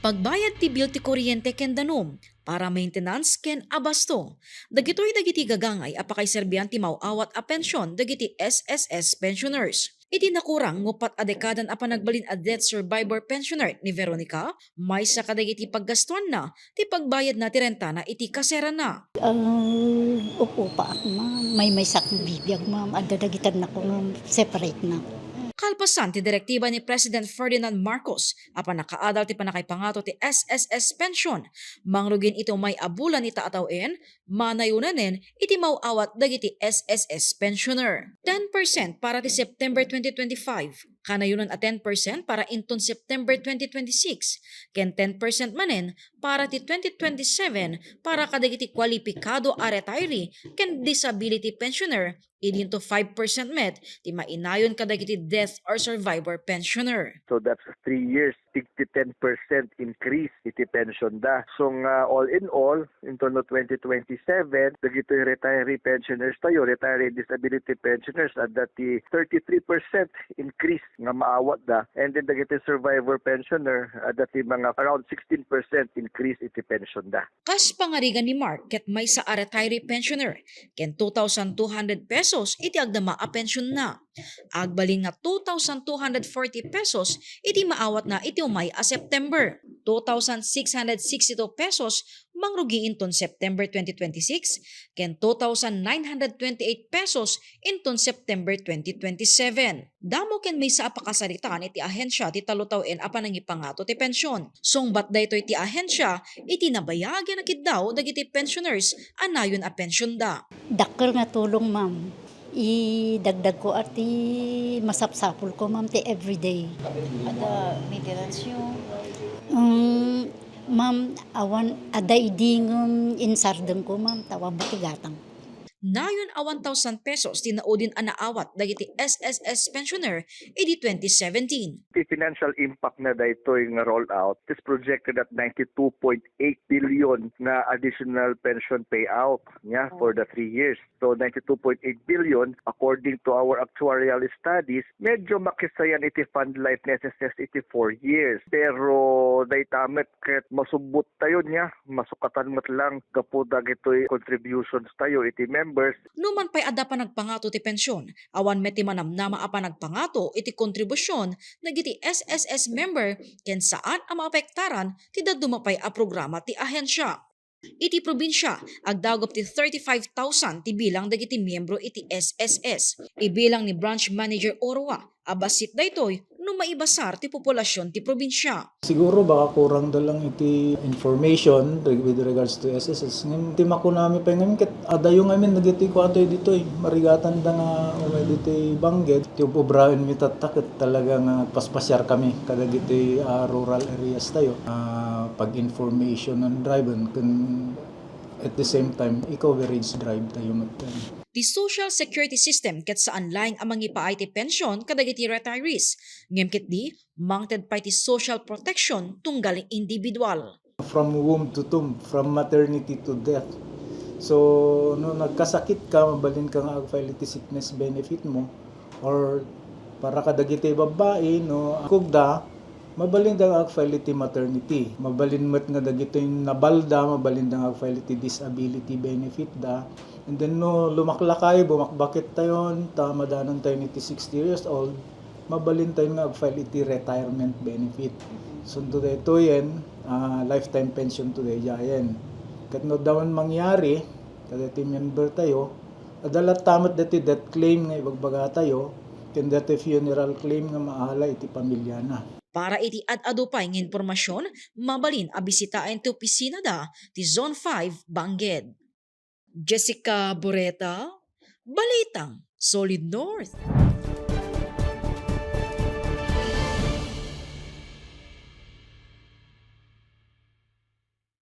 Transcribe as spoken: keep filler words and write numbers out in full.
Pagbayad ti bill ti kuryente ken danum, para maintenance ken abasto. Dagitoy dagiti gagangay a pakaiserbian ti maaw-awat a pension dagiti S S S pensioners. Iti nakurang nga uppat a dekadan a panagbalin a death survivor pensioner ni Veronica, maysa kadagiti paggastuanna ti pagbayadna ti rentana iti kaseranna. Ah, upo pa ak, ma'am. Maymaysak nga bibiag, ma'am. Adda dagiti annakko nga separate na. Kalpasan ti direktiba ni President Ferdinand Marcos a pannakaadal ti pannakaipangato ti S S S pension, mangrugin iti umay a bulan ita a tawen, manayonanen iti maaw-awat dagiti S S S pensioner. Ten percent para ti September twenty twenty-five, kanayonan a ten percent para inton September twenty twenty-six, ken ten percent manen para ti twenty twenty-seven para kadagiti kwalipikado a retiree ken disability pensioner, idinto five percent met ti mainayon kadagiti death or survivor pensioner. So that's three years, tigti ten percent increase iti pension da. So nga, all in all, in torno twenty twenty-seven, dagitoy retiree pensioners tayo, retiree disability pensioners, adda ti thirty-three percent increase nga maawat da. And then dagitoy survivor pensioner, adda ti mga around sixteen percent increase iti pension da. Kas pangarigan ni Mark ket maysa a retiree pensioner ken two thousand two hundred pesos iti agdama a pensionna. Agbalin nga two thousand two hundred forty pesos iti maawatna iti umay a September, two thousand six hundred sixty-two pesos mangrugi inton September twenty twenty-six, ken two thousand nine hundred twenty-eight pesos inton September twenty twenty-seven. Damo ken maysa a pakasaritaan iti ahensya ti talutawen a panangipangato ti pension. Sungbat daytoy ti ahensya iti nabayag a nakiddaw dagiti pensioners a nayon a pensionda. Dakkel nga tulong, ma'am. Idagdagko a ti masapsapulko, ma'am, ti everyday. Ada maintenance yo? Mm, ma'am, awan, ada idi ngem insardengko, ma'am, ta awan batigatang. Nayon a one thousand pesos ti naudin a naawat dagiti S S S pensioner idi twenty seventeen. The financial impact na daytoy nga rollout is projected at ninety-two point eight billion nga additional pension payout niya for the three years. So ninety-two point eight billion, according to our actuarial studies, medyo makisayan iti fund life necessary iti four years. Pero dayta met ket masubbot tayo niya, masukatan met lang gapu dagitoy contributions tayo iti members. Numan pay adda panagpangato ti pension, awan met ti manamnama a panagpangato iti kontribusion dagiti S S S member ken saan a maapektaran ti dadduma pay a programa ti ahensya. Iti probinsia, agdagop ti thirty-five thousand ti bilang dagiti miyembro iti S S S. Ibilang ni Branch Manager Orwa a bassit daytoy no maibasar ti populasion ti probinsia. Siguro baka kurang da lang iti information reg-, with regards to S S S. Ngem ti makunami pay ngamin ket adayo ngamin dagiti kuatoy ditoy. Marigatan da nga umay ditoy Bangged. Ti ubraen mi tatta ket talaga nga paspasiar kami kadagiti, ah, rural areas tayo. Ah, pag-information and drive and kun at the same time, i-coverage drive tayo met. Ti social security system ket saan laeng a mangipaay ti pension kadagiti retirees, ngem ketdi, mangted pay ti social protection tunggal individual. From womb to tomb, from maternity to death. So, no nagkasakit ka, mabalin ka nga ag-file iti sickness benefit mo, or para kadagiti babbai, no, kugda, mabalin da nga ag-file iti maternity. Mabalin met nga dagitoy nabalda, mabalin da nga ag-file iti disability benefit da. And then no lumaklakay, bumakbakit tayon, ta madanon tayon iti sixty years old, mabalin tayon nga ag-file iti retirement benefit. Sunto daytoyen, ah, lifetime pension to daydiayen. Ket no adda man mangyari, kadagiti member tayo, adda latta met dati death claim nga ibagbaga tayo, ken dati funeral claim nga maala iti pamilyana. Para iti ad-adu pay nga impormasion, mabalin a bisitaen ti opisina da ti Zone five Bangged. Jessica Boreta, Balitang Solid North.